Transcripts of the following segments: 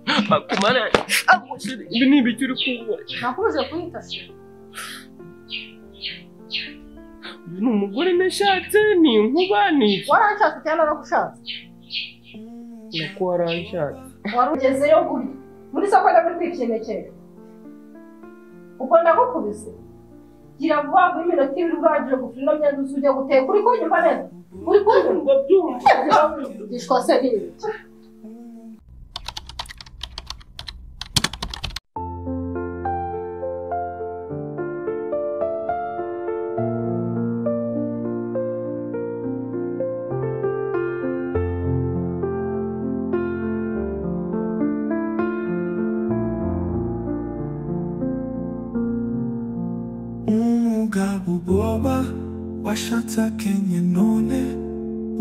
Akumana ibi ni ibiki uri kunkora? Nakubuze kunyita se. Uyu ni umugore nashatse, ni inkuba, ni iki? Waranshatse cyangwa naragushatse? Nako waranshatse. Wari ugezeyo gutya muri soko ndabikwikenekera. Ubwo ndagukubise. Gira vuba vuba iminota ibiri urangije gufura ino myenda uze ujye guteka. Uri kunyumva neza? Uri kunyumva? Ndabyumva. Gishwa se ni ibiki? Umugabo ubwoba washatse akenye none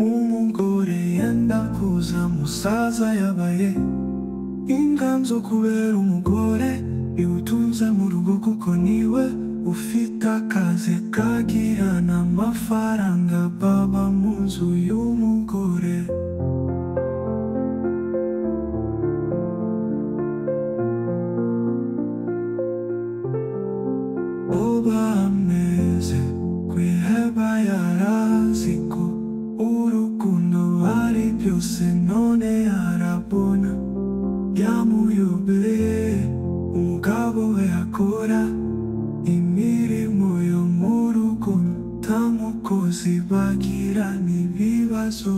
umugore yenda kuza musaza yabaye inganzo kubera umugore iwutunze mu rugo kuko niwe ufite akazi kagira n'amafaranga baba mu nzu y'umugore. Oba ameze kwiheba yarazi ko urukundo ari byose none arabona yamuyobeye. Umugabo we akora imirimo yo mu rugo nta mukozi bagirana ibibazo.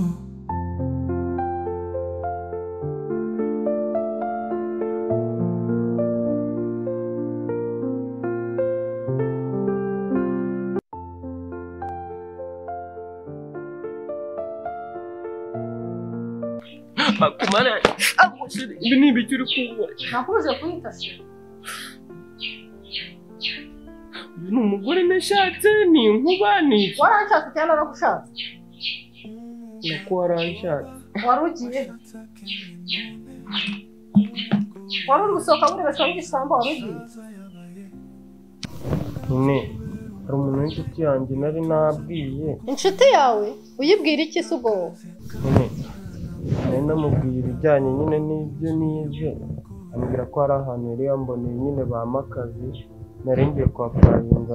Akumana ibi ni ibiki uri kunkora? Nakubuze kunyita se. Uyu ni umugore nashatse, ni inkuba, ni iki? Waranshatse cyangwa naragushatse? Nako waranshatse. Wari ugiye? Wari uri gusohoka murebeshwa n'igisambo wari ugiye? Nyine hari umuntu w'inshuti yanjye nari nabwiye. Inshuti yawe? Uyibwira iki se ubwo wowe? Nyine nari namubwiye ibijyanye nyine n'ibyo nize, ambwira ko hari ahantu yari yamboneye nyine bampa akazi, nari ngiye kuhapurayinga.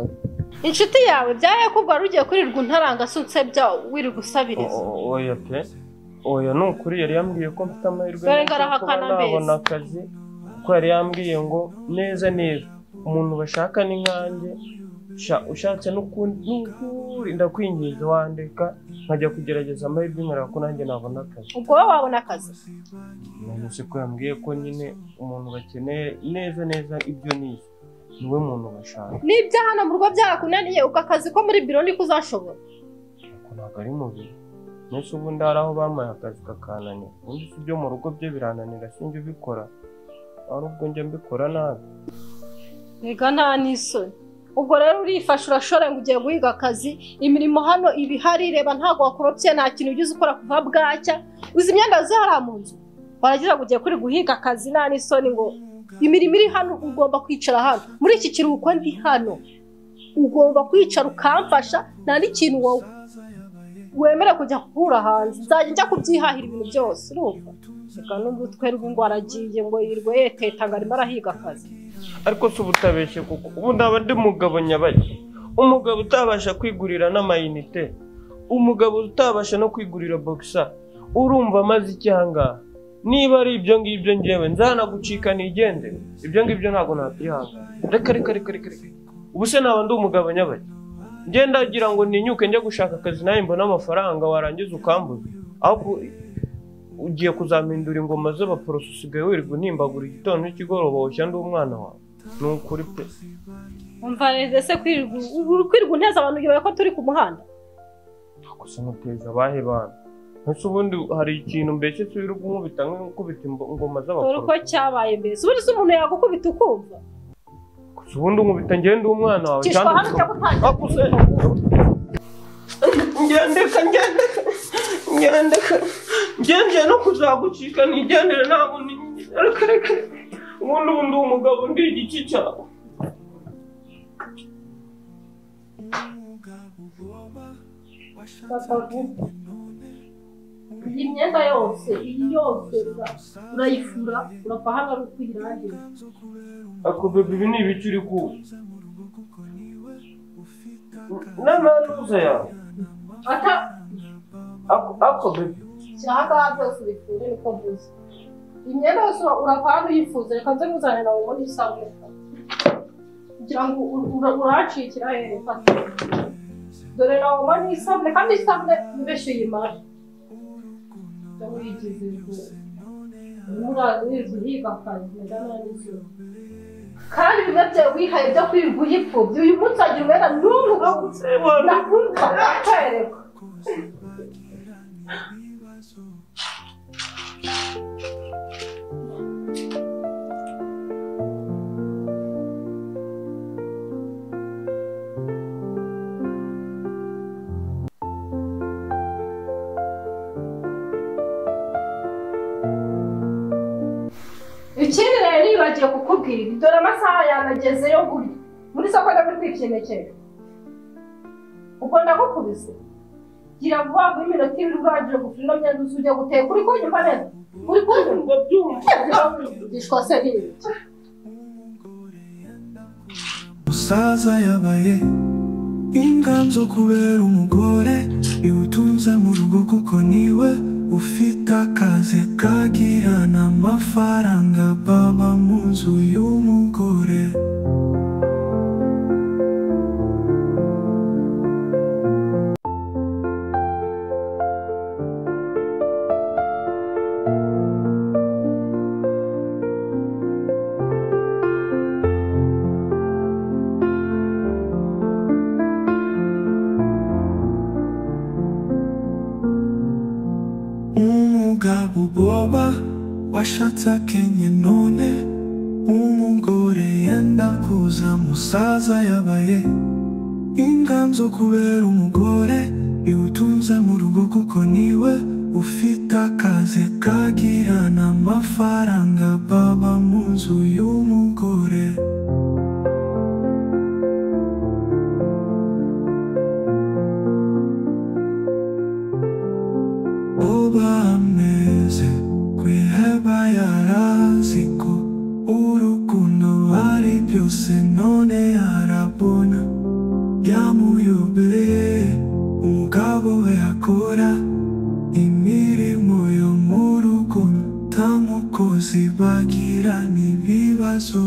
Inshuti yawe byabaye ko ubwo wari ugiye kwirirwa untaranga se unsebya wirirwa usabiriza? Oya pe, oya ni ukuri yari yambwiye ko mfite amahirwe Dore menshi yo kuba ngarahakana mbese. nabona akazi, kuko yari yambwiye ngo neza neza umuntu bashaka ni nkanjye, ushatse n'ukuri ndakwinginze wandeka nkajya kugerageza amahirwe nkareba ko nanjye nabona akazi. Ubwo wowe wabona akazi? None ko yambwiye ko nyine umuntu bakeneye neza neza ibyo nize niwe muntu bashaka. N'ibyo hano mu rugo byarakunaniye ubwo akazi ko muri biro niko uzashobora? Ariko ntabwo ari mu biro. Mbese ubundi hari aho bampaye akazi kakananira, ubundi si ibyo mu rugo byo birananira sinjye ubikora, hari ubwo njya mbikora nabi. Rega nta n'isoni. Ubwo rero urifasha urashora ngo ugiye guhiga akazi, imirimo hano iba ihari, reba ntabwo wakoropye nta kintu ugize ukora kuva bwacya, uzi imyenda yuzuye hariya mu nzu, warangiza ngo ugiye kuri guhiga akazi nta n'isoni ngo imirimo iri hano ugomba kwicara hano, muri iki kiruhuko ndi hano ugomba kwicara ukamfasha, nta n'ikintu wowe wemere kujya gukura hanze, nzajya njya kubyihahira ibintu byose urumva. Reka n'umutwe rw'ingo aragiye ngo yirirwe yeteta ngo arimo arahiga akazi. Ariko si ubutabeshye kuko ubu ndaba ndi mugabo nyabaki, umugabo utabasha kwigurira n'amayinite, umugabo utabasha no kwigurira boxer, urumva amaze iki ahangaha? Niba ari ibyo ngibyo ngewe nzanagucika nigendere, ibyo ngibyo ntabwo nabyihangana. Reka reka reka reka reka, ubu se naba ndi umugabo nyabaki? Njye ndagira ngo ntinyuke njye gushaka akazi nawe mbone amafaranga warangiza ukambuza, aho ugiye kuzampindura ingoma z'abaporoso usigaye wirirwa unimbagura igitondo n'ikigoroba woshya ndi umwana wawe. Ni ukuri pe. Umva rero ese kwirirwa unteza abantu uyobewe ko turi ku muhanda? Gusa nkuteza abahe bana? Ese ubundi hari ikintu mbese wirirwa unkubita nk'ukubita ingoma Dore uko z'abaporoso? cyabaye mbese. Ubundi se umuntu yagukubita ukumva? Gusa ubundi unkubita njye ndi umwana wawe Cishwa cyangwa hano ujya gutangira. Ngendeka ngendeka ngendeka ngendeye no kuzagucika nigendere ntabwo reka reka ubundi ubu ndi umugabo ndi igiki cyawe. Umugabo ubwoba washatse akenye none Iyi myenda yose, iyi yose urayifura, urapfa hano ari ukuyirangiriza. Ako bebe ibi ni ibiki uri ku? N'amanuza yawe. Ata ako bebe. Shyira aha ngaha byose ubifure niko mvuze. Imyenda yose urapfa hano uyifuza, reka nze nkuzanire nawe ubundi isabune. Kugira ngo urahacikira hehe fata. Dore nawe ubona isabune kandi isabune mbese uyimare. Wigize urazi uhiga akazi kandi bimwe byawe wihaye byo kwirirwa uyipfubye uyu munsi wagira umwenda n'umwe ndakumva ndakwereka. Ikindi rero nibagiye kukubwira, dore amasaha yanageze yo kurya. Muri soko ndaburi kwikenekera. Ubwo ndagukubise. Gira vuba vuba iminota ibiri urangije gufura ino myenda uze ujye guteka. Uri kunyumva neza? Uri kunyumva? Gishwa se n'ibiki? Musaza yabaye inganzo kubera umugore iwutunze mu rugo kuko niwe ufite akazi kagira n'amafaranga baba mu nzu y'umugore. Umugabo boba washatse akenye none umugore yenda kuza musaza yabaye inganzo kubera umugore iwutunze mu rugo kuko niwe ufite akazi kagira n'amafaranga baba mu nzu y'umugore. Oba ameze kwiheba yarazi ko urukundo ari byose none arabona byamuyobeye. Umugabo we akora imirimo yo mu rugo nta mukozi bagira n'ibibazo.